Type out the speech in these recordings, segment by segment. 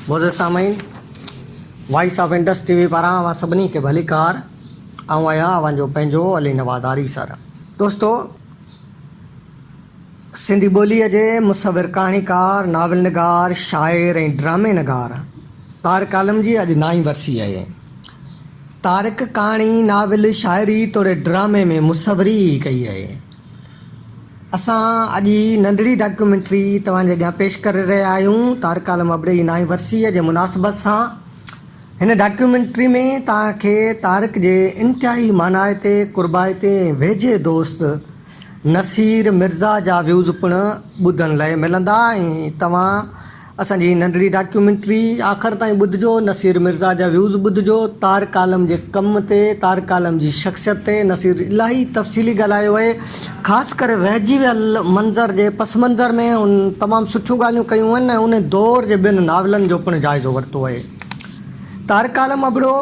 معزز سامعين voice of Indus T V پاران اوهان سڀني کي ڀليڪار. آئون آهيان اوهان جو پنهنجو علي نواز آريسر. دوستو سنڌي ٻوليء جي مصور ڪهاڻيڪار، ناول نگار، شاعر ۽ ڊرامي نگار طارق عالم جي اڄ نائين ورسي آهي. طارق ڪهاڻي، ناول، شاعري توڙي ڊرامي ۾ مصوري ئي ڪئي آهي. اسان اڄ هي ننڍڙي ڊاڪيومينٽري توهان جي اڳيان پيش ڪري رهيا آهيون طارق عالم ابڙي جي نائين ورسيء جي مناسبت سان. هن ڊاڪيومينٽري ۾ توهان کي طارق جي انتهائي مانائتي، قربائتي ۽ ويجهي دوست نصير مرزا جا ويوز پڻ ٻڌڻ لئه ملندا ۽ توهان اسان جي هي ننڍڙي ڊاڪيومينٽري آخر تائين ٻڌجو، نصير مرزا جا ويوز ٻڌجو، طارق عالم جي ڪم تي، طارق عالم جي شخصيت تي نصير الاهي تفصيلي ڳالهايو آهي، خاص ڪري رهجي ويل منظر جي پس منظر ۾ هن تمام سٺيون ڳالهيون ڪيون آهن ۽ ان دور جي ٻين ناولن جو پڻ جائزو ورتو آهي. طارق عالم ابڙو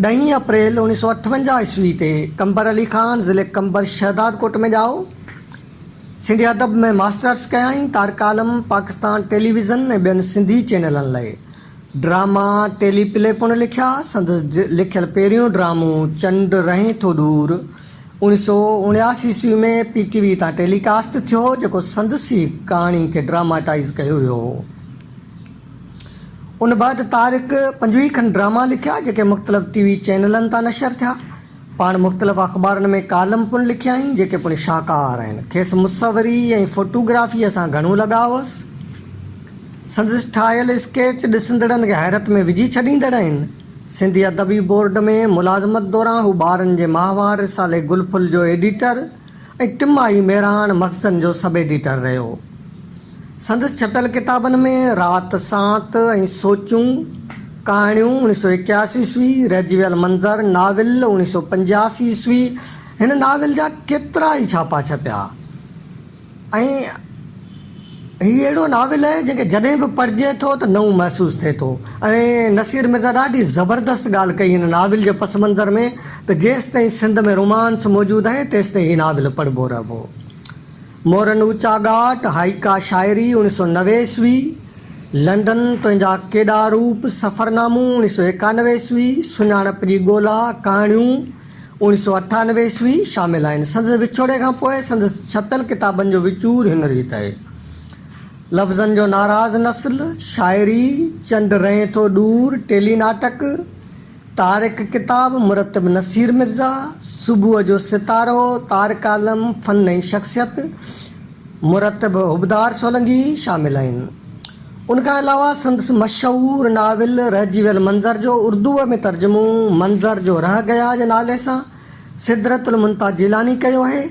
ڏهين اپريل اوڻيهه سو اٺونجاهه عيسوي تي قمبر علي خان ضلعي قمبر شهدادڪوٽ ۾ ڄائو. سنڌي ادب ۾ ماسٽرس ڪيائين. طارق عالم پاڪستان ٽيليويزن ۽ ٻين سنڌي چينلن لئه ڊراما، ٽيلي پلي پڻ لکيا. سندس لکيل پهريون ڊرامو چنڊ رهين ٿو ڏور اوڻيهه سو اوڻياسي عيسوي ۾ پي ٽي وي تان ٽيلي ڪاسٽ ٿيو، جيڪو سندس ئي ڪهاڻي کي ڊراماٽائيز ڪيو ويو هو. ان بعد طارق 25 کن ڊراما لکيا، جيڪي مختلف ٽي وي چينلن تان نشر ٿيا. پاڻ مختلف اخبارن ۾ ڪالم پڻ لکيائين، جيڪي پڻ شاهڪار آهن. کيس مصوري ۽ فوٽوگرافيء سان گهڻو لڳاء هوس. سندس ٺاهيل اسڪيچ ڏسندڙن کي حيرت ۾ وجهي ڇڏيندڙ آهن. سنڌي ادبي بورڊ ۾ ملازمت دوران هو ٻارن جي ماهوار رسالي گل ڦل جو ايڊيٽر ۽ ٽماهي مهراڻ مخزن جو سب ايڊيٽر رهيو. سندس ڇپيل ڪتابن ۾ رات سانت ۽ سوچون، ڪهاڻيون، اوڻيهه سو ايڪياسي عيسوي، رهجي ويل منظر، ناول، اوڻيهه سو پنجاسي عيسوي، هن ناول جا ڪيترا ئي ڇاپا ڇپيا ۽ هي اهڙو ناول آهي جنهن کي جڏهن به پڙهجي ٿو ته نئون محسوس ٿئي ٿو ۽ نصير مرزا ڏاڍي زبردست ڳالهه ڪئي هن ناول جي پس منظر ۾ ته جيستائين سنڌ ۾ رومانس موجود آهي تيستائين هي ناول پڙهبو رهبو. مورن اوچا ڳاٽ، هائيڪا شاعري، اوڻيهه سو 90 عيسوي، لنڊن، تنهنجا ڪيڏا روپ، سفرنامو، اوڻيهه سو 91 عيسوي، سڃاڻپ جي ڳولا، ڪهاڻيون، اوڻيهه سو 98 عيسوي، شامل آهن. سندس وڇوڙي کان پوء سندس ڇپيل ڪتابن جو وچور هن ريت آهي. لفظن جو ناراض نسل، شاعري، چنڊ رهين ٿو ڏور، ٽيلي ناٽڪ، طارق ڪتاب، مرتب نصير مرزا، صبح جو ستارو، طارق عالم، فن ۽ شخصيت، مرتب حبدار سولنگي، شامل آهن. ان کان علاوه سندس مشهور ناول رهجي ويل منظر جو اردوء ۾ ترجمو منظر جو رهه گيا جي نالي سان سدرة المنتهيٰ جيلاني ڪيو آهي.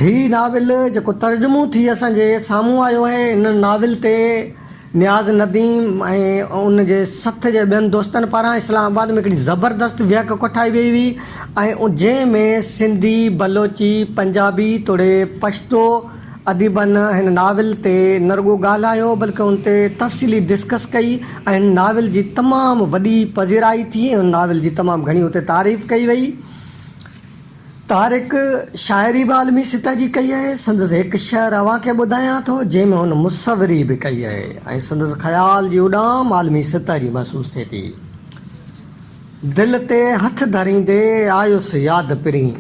هي ناول جيڪو ترجمو ٿي اسان جي سامهون آيو آهي، ان ناول تي نياز نديم ۽ ان جي سٿ جي ٻين دوستن پاران اسلام آباد ۾ هڪڙي زبردست ويهڪ ڪوٺائي ويئي هئي ۽ جنهن ۾ سنڌي، بلوچي، پنجابي توڙي پشتو اديبن هن ناول تي نه رڳو ڳالهايو بلڪه ان تي تفصيلي ڊسڪس ڪئي ۽ هن ناول جي تمام وڏي پذيرائي ٿي ۽ هن ناول جي تمام گهڻي اتي تعريف ڪئي وئي. طارق شاعري به عالمي سطح جي ڪئي آهي. سندس هڪ شعر اوهان کي ٻڌايان ٿو، جنهن ۾ هن مصوري به ڪئي آهي ۽ سندس خيال جي اڏام عالمي سطح جي محسوس ٿئي ٿي. دل تي هٿ ڌريندي آيس ياد پرين،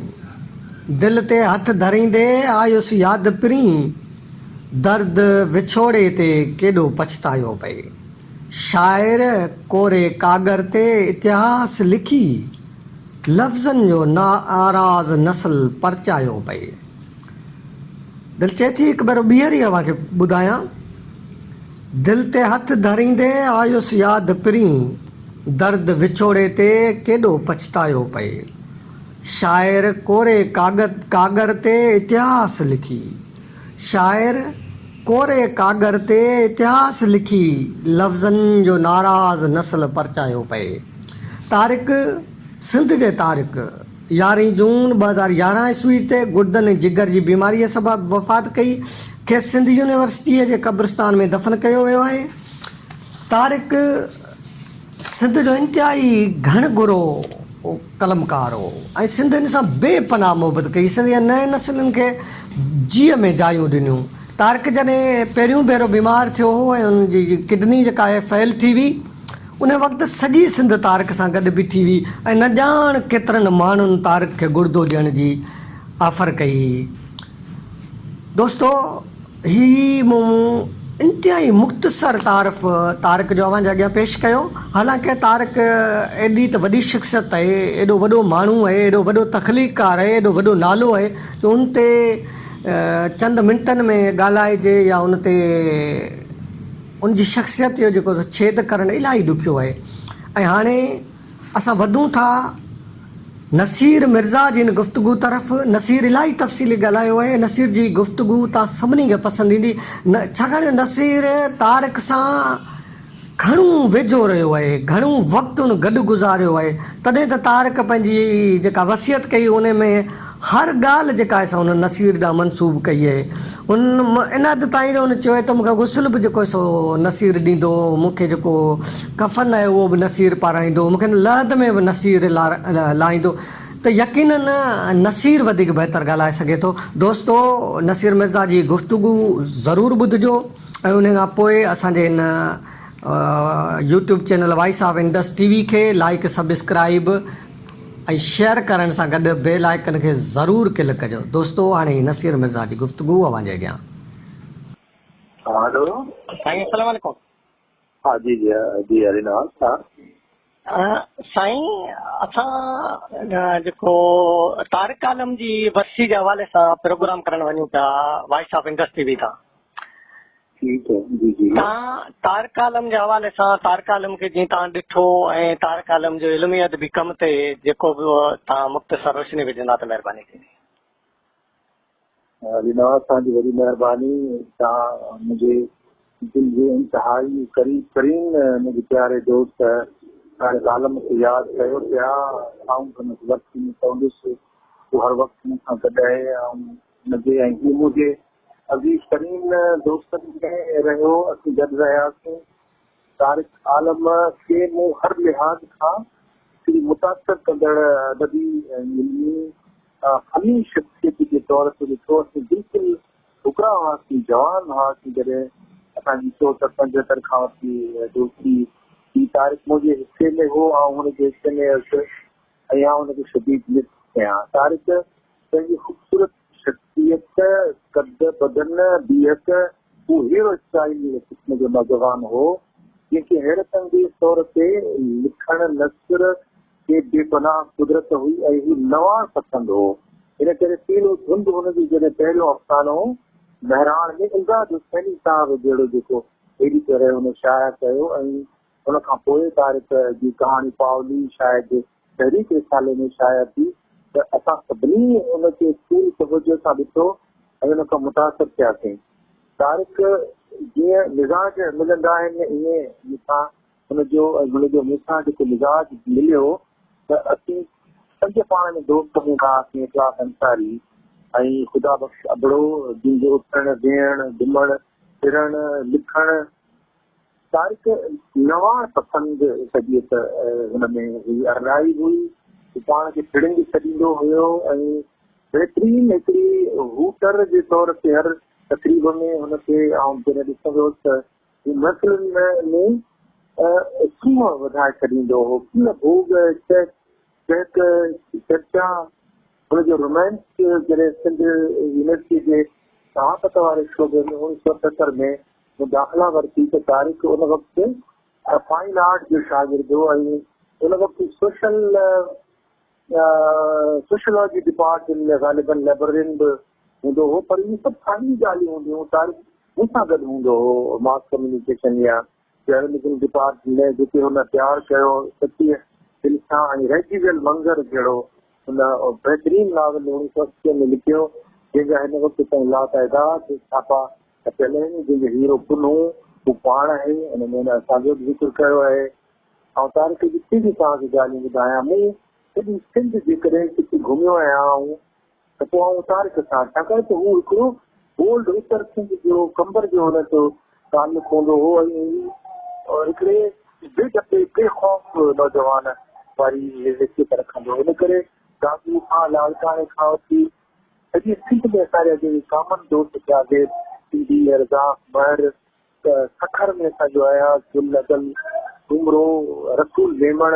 دل تي هٿ ڌريندي آيس ياد پرين، درد وڇوڙي تي ڪيڏو پڇتايو پئي. شاعر ڪوري ڪاڳر تي اتهاس لکي لفظن جو ناراض نسل پرچايو پئي. دل چئي ٿي هڪ ڀيرو ٻيهر ئي اوهان کي ٻڌايان. دل تي هٿ ڌريندي آيس ياد پرين، درد وڇوڙي تي ڪيڏو پڇتايو پئي. شاعر ڪوري ڪاڳر تي اتهاس لکي. شاعر ڪوري ڪاڳر تي اتهاس لکي لفظن جو ناراض نسل پرچايو پئي. طارق سنڌ جي طارق يارهين جون 2011 عيسوي تي گردن ۽ جگر جي بيماريء سبب وفات ڪئي. کيس سنڌ يونيورسٽيء جي قبرستان ۾ دفن ڪيو ويو آهي. طارق سنڌ جو انتهائي گهڻ گهرو قلمڪار هو ۽ سنڌ هن سان بي پناهه محبت ڪئي. سنڌ جي نئين نسلن کي جيء ۾ جايون ڏنيون. طارق جڏهن پهريون ڀيرو بيمار ٿيو هو ۽ ان جي ڪڊني جيڪا آهي فيل ٿي وئي ان وقت سڄي سنڌ طارق سان گڏ بيٺي هئي ۽ نه ڄاڻ ڪيترن ماڻهن طارق کي گڙدو ڏيڻ جي آفر ڪئي هئي. دوستو هي مون انتهائي مختصر تعارف طارق جو اوهان جي اڳيان پيش ڪيو. حالانڪه طارق ايڏي ته وڏي شخصيت آهي، ايڏو وڏو ماڻهو آهي، ايڏو وڏو تخليقڪار آهي، ايڏو وڏو نالو آهي جو ان تي چند منٽن ۾ ڳالهائجي يا ان تي ان جي شخصيت جو جيڪو ڇيد ڪرڻ الاهي ڏکيو آهي ۽ هاڻي اسان وڌون ٿا نصير مرزا جي هن گفتگو طرف. نصير الاهي تفصيلي ڳالهايو آهي. نصير جي گفتگو توهان سڀني کي پسند ايندي ڇاڪاڻ جو نصير طارق سان گهڻو ويجهو رهيو آهي، گهڻو وقت هن گڏ گذاريو آهي، تڏهن ته طارق پنهنجي جيڪا وصيت ڪئي ان ۾ هر ڳالهه جيڪا آهي سا هن نصير ڏانهن منسوب ڪئي آهي. هن ان حد تائين جو هن چيو آهي ته مون کي غسل به جيڪو آهي سو نصير ڏيندو، مون کي جيڪو ڪفن آهي اهو به نصير پارائيندو، مون کي لحد ۾ به نصير لاهيندو ته يقينن نصير وڌيڪ بهتر ڳالهائي سگهي ٿو. دوستو نصير مرزا جي گفتگو ضرور ٻڌجو ۽ ان کان پوء اسان جي هن YouTube channel voice of Indus T V کي لائيڪ سبسڪرائيب ۽ شيئر ڪرڻ سان گڏ بيل آئيڪن کي ضرور ڪلڪ ڪجو دوستو هاڻي هي نصير مرزا جي گفتگو اوهان جي اڳيان. هلو. سائين السلام عليڪم. ها جي جي جي علي نواز ها. سائين اسان جيڪو طارق عالم جي ورسي جي حوالي سان پروگرام ڪرڻ وڃون پيا voice of Indus T V تان. ٺيڪ هي جي جي. تان طارق عالم جي حوالي سان طارق عالم کي جيئن تان ڏٺو ۽ طارق عالم جو علمي ادبي ڪم تي جيڪو به تان مختصر روشني وجهندا ته مهرباني ٿيندي. علي نواز توهان جي وڏي مهرباني توهان منهنجي دل جي انتهائي قريب ترين منهنجي پياري دوست طارق عالم کي ياد ڪيو پيا آئون سندس ورسي ۾ چوندس هو هر وقت مون سان گڏ آهي آئون هن جي ۽ هو منهنجي عزيز ترين دوستن ۾ رهيو، اسين گڏ رهياسين. طارق عالم کي مون هر لحاظ کان هڪڙي متاثر ڪندڙ ادبي ۽ علمي فني شخصيت جي طور تي ڏٺو. اسين بلڪل ڇوڪرا هئاسين، جوان هئاسين جڏهن اسان جي چوهتر پنجهتر کان وٺي دوستي ٿي. طارق منهنجي حصي ۾ هو، آئون هن جي حصي ۾ هيس ۽ آئون هن کي شديد مس ڪيان. طارق پنهنجي خوبصورت شخصيت، قد بدن، بيهڪ، هو هيرو اسٽائيل قسم جو نوجوان هو، جنهن کي حيرت انگيز طور تي لکڻ، نثر، تي بي پناهه قدرت هئي ۽ هو نواڻ پسند هو. ان ڪري پيلو ڌنڌ هن جو جڏهن پهريون افسانو هو، مهراڻ ۾ امداد حسيني صاحب جهڙو جيڪو ايڊيٽر هن شايع ڪيو ۽ ان کان پوء طارق جي ڪهاڻي پاولي شايد تحريڪ رسالي ۾ شايع ٿي ته اسان سڀني ان کي پوري توجهه سان ڏٺو ۽ ان کان متاثر ٿياسين. طارق جيئن مزاج ملندا آهن ائين مون سان هن جو ۽ هن جو مون سان جيڪو مزاج مليو ته اسين پنج پاڻ ۾ دوست هوندا هئاسين اخلاق انصاري ۽ خدا بخش ابڙو جن جو اٿڻ ويهڻ گهمڻ ڦرڻ لکڻ طارق نواڻ پسند طبيعت هن ۾ هئي، ارڏائي هئي، هو پاڻ کي ڦڙنگ سڏيندو هيو ۽ بهترين هڪڙي هوٽر جي طور تي هر تقريب ۾ هن کي آئون جڏهن ڏسندو هوس ته هو محفلن ۾ سونهن وڌائي ڇڏيندو هو، ڪيئن ڀوڳ، چهڪ، چرچا، هن جو رومانس جڏهن سنڌ يونيورسٽي جي صحافت واري شعبي ۾ اوڻيهه سؤ ستر ۾ مون داخلا ورتي ته طارق ان وقت فائن آرٽ جو شاگرد هو ۽ ان وقت سوشل سوشيالاجي ڊپارٽمينٽ ۾ غالباً لئبررين به هوندو هو پر اهي سڀ ٿانوي ڳالهيون هونديون هيون. طارق مون سان گڏ هوندو هو ماس ڪميونيڪيشن يا جرنلزم ڊپارٽمينٽ ۾ جتي هن پيار ڪيو سچيء دل سان ۽ رهجي ويل منظر جهڙو هن بهترين ناول اوڻيهه سؤ اسيء ۾ لکيو جنهن جا هن وقت تائين لاتعداد ڇاپا ڇپيل آهن جنهن جو هيرو پنهون هو پاڻ آهي ان ۾ هن اسان جو به ذڪر ڪيو آهي. آئون طارق جي ڪهڙيون توهان کي ڳالهيون ٻڌايان مون سڄي سنڌ جيڪڏهن ڪٿي گهميو آهيان آئون ته پوء آئون طارق سان، ڇاڪاڻ ته هو هڪڙو اولڊ اتر سنڌ جو قمبر جو هن جو تعلق هوندو هو ۽ هو هڪڙي بي ڊپي بي خوف نوجوان واري حيثيت رکندو هو. ان ڪري دادو کان لاڙڪاڻي کان وٺي سڄي سنڌ ۾ اسان جا جيڪي ڪامن دوست ٿيا سي سنڌي رزاق مهر، سکر ۾ اسان جو اياز گل ادل سومرو، رسول ميمڻ،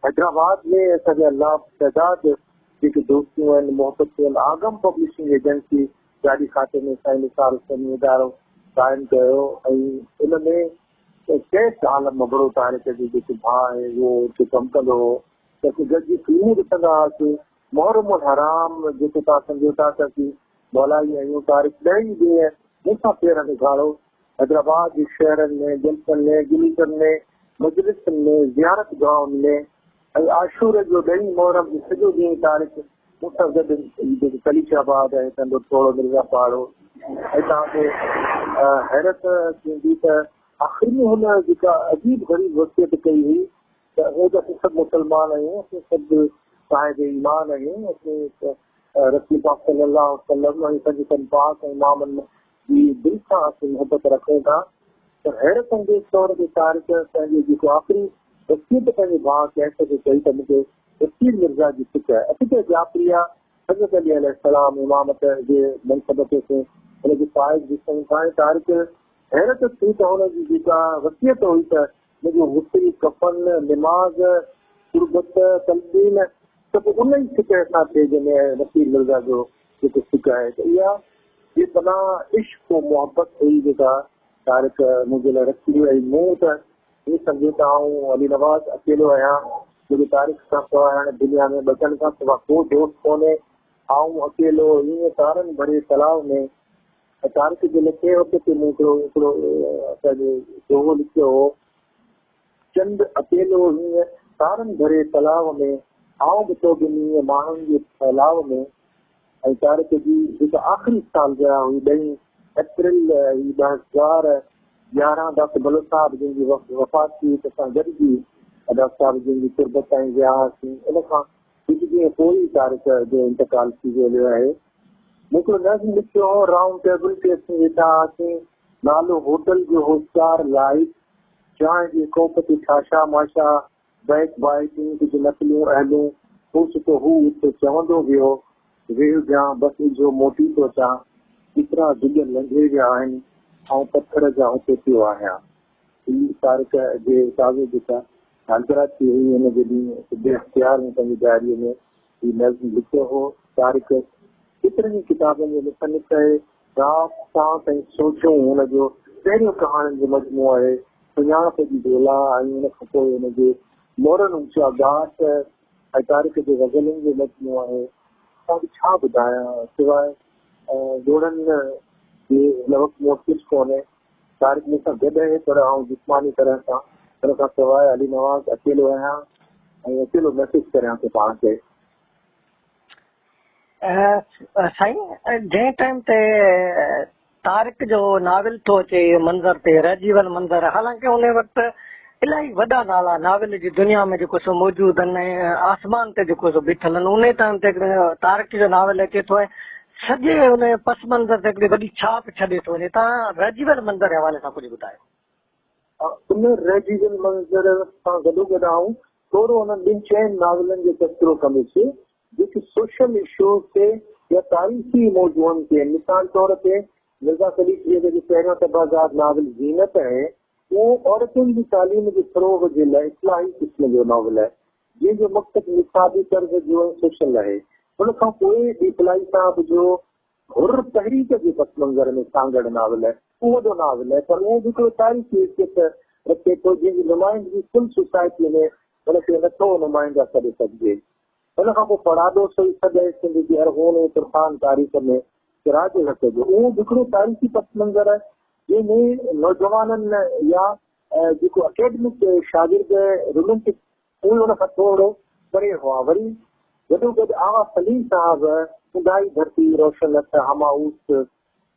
حيدرآباد ۾ اسان جا لا تعداد جيڪي دوستيون آهن، محبتون آهن، آگم پبلشنگ ايجنسي گاڏي کاتي ۾ سائين نثار حسيني ادارو قائم ڪيو ۽ ان ۾ قيس عالم ابڙو طارق جو جيڪو ڀاء آهي اهو اتي ڪم ڪندو هو ته اسين گڏجي فلمون ڏسندا هئاسين. محرم الحرام جيڪو توهان سمجهو ٿا ته اسين مولائي آهيون، طارق ڏهه ئي ڏينهن مون سان پيرن اگهاڙو حيدرآباد جي شهرن ۾، جلسن ۾، جلوسن ۾، مجلسن ۾، زيارت گاهن ۾ ۽ عاشور جو ڏهين محرم جو سڄو ڏينهن طارق مون سان گڏ جيڪو قليچ آباد ۽ ٽنڊو ٺوڙهو مرزا پاڙو ۽ توهان کي حيرت ٿيندي ته آخر ۾ هن جيڪا عجيب غريب وصيت ڪئي هئي ته هونء ته اسين سڀ مسلمان آهيون، اسين سڀ صاحب ايمان آهيون، اسين رسول پاڪ صلي الله عليه وسلم ۽ پنجتن پاڪ ۽ امامن جي دل سان اسين محبت رکون ٿا پر حيرت انگيز طور تي طارق پنهنجي جيڪو آخري وصيت پنهنجي ڀاء قيس کي ڪئي ته مون کي رسول مرزا جي سڪ آهي. اسين ته جعفريه حضرت علي عليه السلام امامت جي منصب تي اسين هن کي فائز ڏسون ٿا ۽ طارق حيرت ٿي ته هن جي جيڪا وصيت هئي ته منهنجو غسل، ڪفن، نماز، تربت، تلقين سڀ ان ئي فقه سان ٿئي جنهن ۾ نصير مرزا جو جيڪو فقه آهي ته اها بي پناهه عشق و محبت هئي جيڪا طارق منهنجي لاء رکي هئي ۽ مون ته ائين سمجهيو ته آئون علي نواز اڪيلو آهيان منهنجو طارق کان سواء هاڻي دنيا ۾ ٻچن کان سواء ڪو دوست ڪونهي آئون اڪيلو ائين تارن ڀري تلاء ۾ ۽ طارق جي لکي وقت تي مون هڪڙو هڪڙو پنهنجو دوهو لکيو هو. چنڊ اڪيلو هينئن تارن ڀري تلاء ۾، آئون به تو بن ايئن ماڻهن جي ڦهلاء ۾. ۽ طارق جي جيڪا آخري سالگرهه هئي ڏهين اپريل هئي 2011 ڊاڪٽر بلوچ صاحب جن جي وفات ٿي ته اسان گڏجي ڊاڪٽر صاحب جن جي تربت تائين ويا هئاسين ان کان ڪجهه ڏينهن پوء ئي طارق جو انتقال ٿي ويو آهي. مون هڪڙو نظم لکيو هو، رائونڊ ٽيبل تي اسين ويٺا هئاسين، نالو هوٽل جو هو اسٽار لائيٽ، چانهه جي ڪوپ تي ٺاشا ماشا، بيڪ بائيٽنگ، ڪجهه نقلون اهلون، اوچتو هو اٿي چوندو ويو، ويهجان، بس اجهو موٽي ٿو اچان، ڪيترا دڳ لنگهي ويا آهن، آئون پٿر جا هتي پيو آهيان. هي طارق جي تازو جيڪا سالگرهه ٿي هئي، ان جي ڏينهن بي اختيار مون پنهنجي ڊائريء ۾ هي نظم لکيو هو. طارق ڪيترن ئي ڪتابن جو مصنف آهي. رات، سانت ۽ سوچون هن جو پهريون ڪهاڻين جو مجموعو آهي. سڃاڻپ جي ڳولا ۽ ان کان پوء هن جي مورن اوچا ڳاٽ ۽ طارق جي غزلن جو مجموعو آهي. توهان کي ڇا ٻڌايان سواء ڳوڙهن جي هن وقت مون وٽ ڪجهه ڪونهي. طارق مون سان گڏ آهي پر آئون جسماني طرح سان هن کان سواء علي نواز اڪيلو آهيان ۽ اڪيلو محسوس ڪريان ٿو پاڻ کي. سائين جنهن ٽائيم تي طارق جو ناول ٿو اچي منظر تي رهجي ويل منظر حالانڪه ان وقت الاهي وڏا نالا ناول جي دنيا ۾ جيڪو سو موجود آهن ۽ آسمان تي جيڪو سو بيٺل آهن ان ٽائيم تي طارق جو ناول اچي ٿو ۽ سڄي ان پس منظر تي هڪڙي وڏي ڇاپ ڇڏي ٿو وڃي تان رهجي ويل منظر جي حوالي سان ڪجهه ٻڌايو. ان رهجي ويل منظر سان گڏوگڏ آئون ٿورو انهن ٻن چئن ناولن جو تذڪرو ڪندس جيڪي سوشل اشوز تي يا تاريخي موضوعن تي آهن. مثال طور تي مرزا قليچ بيگ جو پهريون طبعزاد ناول زينت آهي. اهو عورتن جي تعليم جي فروغ جي لاء اصلاحي قسم جو ناول آهي. جنهن جو مقصد نصابي طرز جو ۽ سوشل آهي. ان کان پوء ڏيپلائي صاحب جو حر تحريڪ جي پس منظر ۾ سانگهڙ ناول آهي. اهو وڏو ناول آهي پر اهو به هڪڙو تاريخي حيثيت رکي ٿو جنهن جي نمائندگي سول سوسائٽيء ۾ ان کي نٿو نمائنده سڏي سگهجي. ان کان پوء پڙاڏو سوئي سڏ آهي سنڌ جي ارغون ۽ ترخان تاريخ ۾ سراج الحق جو. اهو به هڪڙو تاريخي پس منظر آهي جنهن ۾ نوجوانن يا جيڪو اڪيڊمڪ شاگرد رومينٽڪ اهي ان کان ٿورو پري هئا. وري گڏوگڏ آغا سليم صاحب اونداهي ڌرتي، روشن اک، هماوست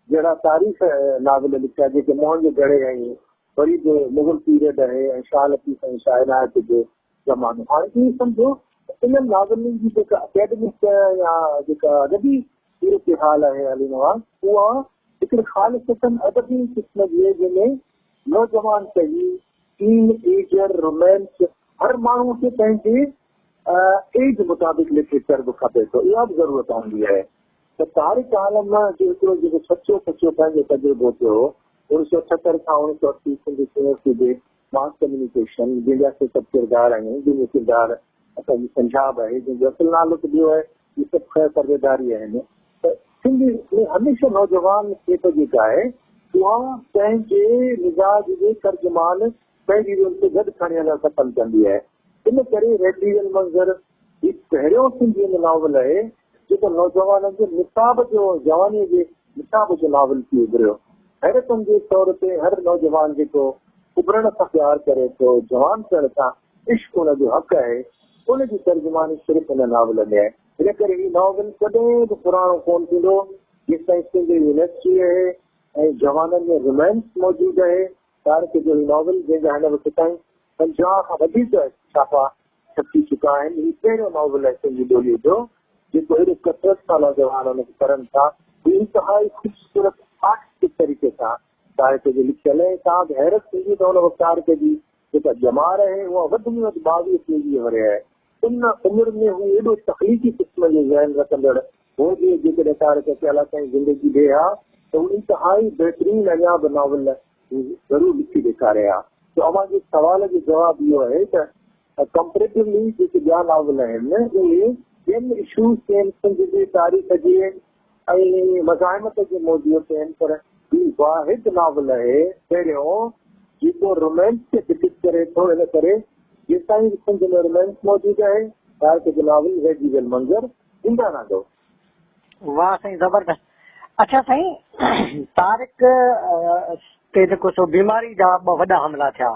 جهڙا تاريخ ناول لکيا جيڪي موهن جو دڙي ۽ وري به مغل پيريڊ آهي ۽ شاهه لطيف ۽ شاهه عنايت جو زمانو. هاڻي ائين سمجهو ته انهن ناولن جي جيڪا اڪيڊمڪ يا جيڪا ادبي صورتحال آهي علي نواز اها هڪڙي خالصتاً ادبي قسم جي جنهن ۾ نوجوان ٽهي، ٽين ايجر، رومانس، هر ماڻهو کي پنهنجي ايج مطابق لٽريچر به کپي ٿو، اها به ضرورت هوندي آهي. ته طارق عالم جو هڪڙو جيڪو سچو پچو پنهنجو تجربو ٿيو هو، 1978 کان 1980 سنڌ يونيورسٽي جي ماس ڪميونيڪيشن، جنهن جا اسين سڀ ڪردار آهيون، جنهن جو ڪردار اسان جي سنجاب آهي، جنهن جو اصل نالو ته ٻيو آهي، اهي سڀ خير پرديداري آهن ته سنڌ ۾ هميشه نوجوان کيپ جيڪا آهي، اها پنهنجي مزاج جي ترجمان پنهنجي رول کي گڏ کڻي هلڻ پسند ڪندي آهي. ان ڪري ريڊيول منظر هي پهريون سنڌيء ۾ ناول آهي، جيڪو نوجوانن جي نصاب جو جوانيء جي نصاب جو ناول ٿي اڀريو. حيرت انگيز طور تي هر نوجوان جيڪو اڀرڻ سان پيار ڪري ٿو، جوان ٿيڻ سان عشق ان جو حق آهي، ان جي ترجماني صرف ان ناول ۾ آهي. ان ڪري هي ناول ڪڏهن به پراڻو ڪونه ٿيندو، جيستائين سنڌ يونيورسٽي آهي ۽ جوانن ۾ رومانس موجود آهي. طارق جو هي ناول جنهن جا هن وقت تائين 50 کان وڌيڪ ڇاپا ڇپجي چڪا آهن. هي پهريون ناول آهي سنڌي ٻوليء جو، جيڪو اهڙي ڪثرت سان نوجوان ان کي پڙهن ٿا. هي انتهائي خوبصورت آرٽسٽڪ طريقي سان طارق جي لکيل آهي. توهان کي حيرت ٿيندي ته ان وقت طارق جي جيڪا ڄمار آهي، اها وڌ ۾ وڌ ٻاويهه ٽيويهه ورهيه آهي. ان عمر ۾ هو ايڏو تخليقي قسم جو ذهن رکندڙ هو جو جيڪڏهن طارق کي الله سائين زندگي ڏئي ها ته هو انتهائي بهترين اڃا به ناول ضرور لکي ڏيکاري ها. سو اوهان جي سوال جو جواب اهو آهي ته ڪمپريٽولي جيڪي ٻيا ناول آهن اهي ٻين اشوز تي آهن، سنڌ جي تاريخ جي ۽ مزاحمت جي موضوع تي آهن پر هي واحد ناول آهي پهريون جيڪو رومانس کي ڊپڪٽ ڪري ٿو ان ڪري جيستائين به سنڌ ۾ رومانس موجود آهي طارق جو ناول رهجي ويل منظر زنده رهندو. واه سائين زبردست اڇا سائين طارق تي جيڪو سو بيماري جا ٻه وڏا حملا ٿيا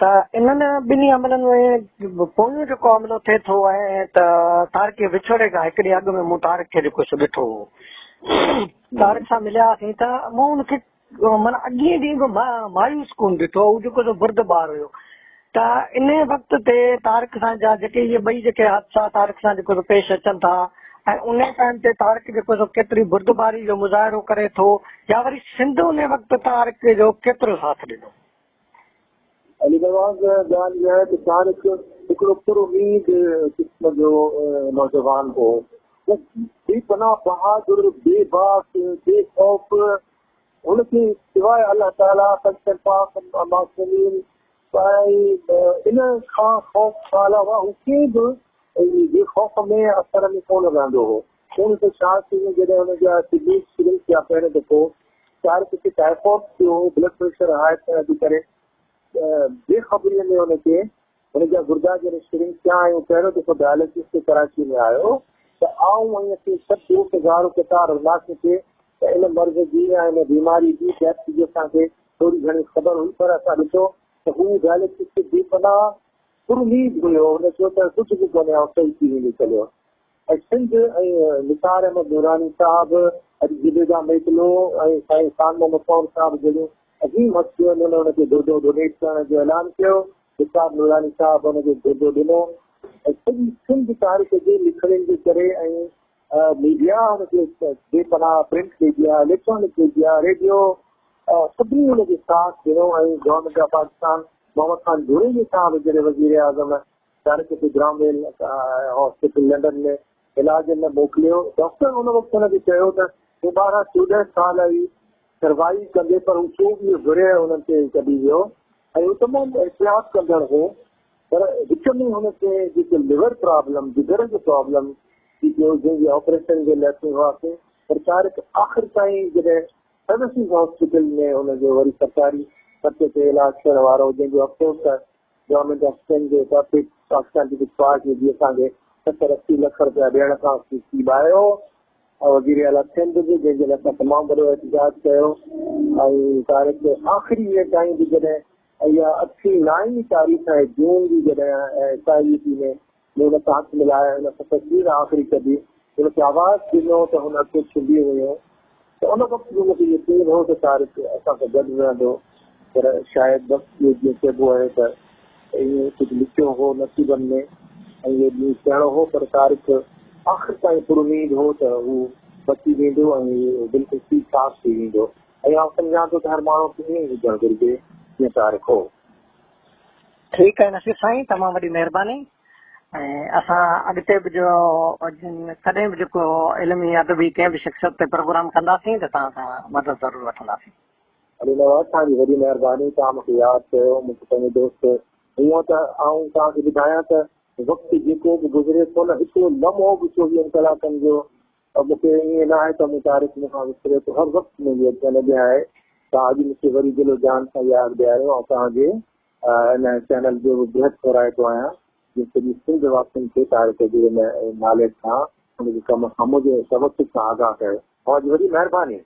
ته انهن ٻنهي حملن ۾ پويون جيڪو حملو ٿئي ٿو ۽ ته طارق جي وڇوڙي کان هڪ ڏينهن اڳ ۾ مون طارق کي جيڪو سو ڏٺو هو طارق سان مليا هئاسين ته مون ان کي معنيٰ اڳئين ڏينهن به مايوس ڪونه ڏٺو، هو جيڪو سو بردبار هيو ته انهيء وقت تي طارق سان جا جيڪي اهي ٻئي جيڪي حادثا طارق سان جيڪو سو پيش اچن ٿا ۽ انهيء ٽائيم تي طارق جيڪو سو ڪيتري بردباري جو مظاهرو ڪري ٿو يا وري سنڌ انهيء وقت طارق جو ڪيترو ساٿ ڏنو. علي نواز ڳالهه اها آهي ته طارق هڪڙو پر اميد قسم جو نوجوان هو. هو بي پناهه بهادر، بي باڪ، بي خوف، هن کي سواء الله تعاليٰ، پنجتن پاڪ، معصومين ۽ ان کان خوف کان علاوه هو ڪنهن به جي خوف ۾ يا اثر ۾ ڪونه رهندو هو. 1986 ۾ جڏهن هن جا ڪڊنيز شرنڪ ٿيا پهريون دفعو طارق کي ٽائيفائڊ ٿيو هو، بلڊ پريشر هاء ٿيڻ جي ڪري بي خبريء ۾ هن کي هن جا گردا جڏهن شرنڪ ٿيا ۽ هو پهريون دفعو ڊائلسس تي ڪراچي ۾ آيو ته آئون ۽ اسين سڀ دوست زارو قطار رناسين ٿي ته ان مرض جي يا ان بيماري جي ڊيپٿ جي اسان کي ٿوري گهڻي خبر هئي پر اسان ڏٺو ته هو ڊائلسس تي بي پناهه پراميد هيو، هن چيو ته ڪجهه به ڪونهي آئون صحيح ٿي ويندس هليو. ۽ سنڌ ۽ نثار احمد نوراني صاحب، اڄ زبيده ميتلو ۽ سائين خان محمد پنهور صاحب جهڙيون عظيم هستيون آهن، انهن ان کي گردو ڊونيٽ ڪرڻ جو اعلان ڪيو، نثار نوراني صاحب ان کي گردو ڏنو ۽ سڄي سنڌ تاريخ جي لکڻين جي ڪري ۽ ميڊيا ان کي بي پناهه print media, electronic media, radio سڀني ان کي ساٿ ڏنو ۽ گورنمينٽ آف پاڪستان محمد خان جوڻيجي صاحب جهڙي وزيراعظم طارق کي گرامويل هاسپيٽل لنڊن ۾ علاج لاء موڪليو. ڊاڪٽر ان وقت هن کي چيو ته هو 12 14 سال ئي سروائيو ڪندي پر هو 24 ورهيه انهن تي ڪڍي ويو ۽ هو تمام احتياط ڪندڙ هو پر وچ ۾ هن کي جيڪي ليور پرابلم جگر جو پرابلم ٿي پيو جنهن جي آپريشن جي لاء اسين هئاسين پر طارق آخر تائين جڏهن سروسز هاسپيٽل ۾ هن جو وري سرڪاري خرچ تي علاج ٿيڻ وارو هو جنهن جو افسوس ته گورنمينٽ آف سنڌ جي ٽاپڪ پاڪستان پيپلز پارٽي جي اسان کي 70 80 لک رپيا ڏيڻ کان ڪيٻايو ۽ وزير اعليٰ سنڌ به جنهن جي لاء اسان تمام وڏو احتجاج ڪيو ۽ تاريخ جي آخري ڏينهن تائين به جڏهن اها اٺين نائين تاريخ آهي جون جي جڏهن ايس I U ٽي ۾ مون هن سان هٿ ملايا هن سان تصوير آخري ڪڍي هن کي آواز ڏنو ته هن اکيون ڇنڊيون هيون ته ان وقت به مون کي يقين هو ته طارق اسان سان گڏ رهندو پر شايد وقت اهو جيئن چئبو آهي ته ائين ڪجهه لکيو هو نصيبن ۾ ۽ اهو ڏينهن ٿيڻو هو پر طارق آخر تائين پراميد هو ته هو بچي ويندو ۽ هو بلڪل ٺيڪ ٺاڪ ٿي ويندو ۽ آئون سمجهان ٿو ته هر ماڻهو کي ائين ئي هجڻ گهرجي جيئن طارق هو. ٺيڪ آهي نصير سائين تمام وڏي مهرباني. ۽ اسان اڳتي به جو ڪڏهن به جيڪو علمي ادبي ڪنهن به شخصيت تي پروگرام ڪنداسين ته توهان کان مدد ضرور وٺنداسين. علي نواز توهان جي وڏي مهرباني توهان مون کي ياد ڪيو مون کي پنهنجي دوست هونء ته آئون توهان کي ٻڌايان ته وقت جيڪو به گذري ٿو نه هڪڙو لمحو به چوويهن ڪلاڪن جو مون کي ائين نه آهي ته مون طارق مون کان وسري ٿو هر وقت منهنجي اکين اڳيان آهي توهان اڄ مون کي وري دل و جان سان ياد ڏياريو آئون توهان جي ان چينل جو به بيحد ٿورائتو آهيان جن سڄي سنڌ واسين کي طارق جي ان نالي سان ان جي ڪم کان منهنجي توسط سان آگاهه ڪيو. اوهان جي وڏي مهرباني.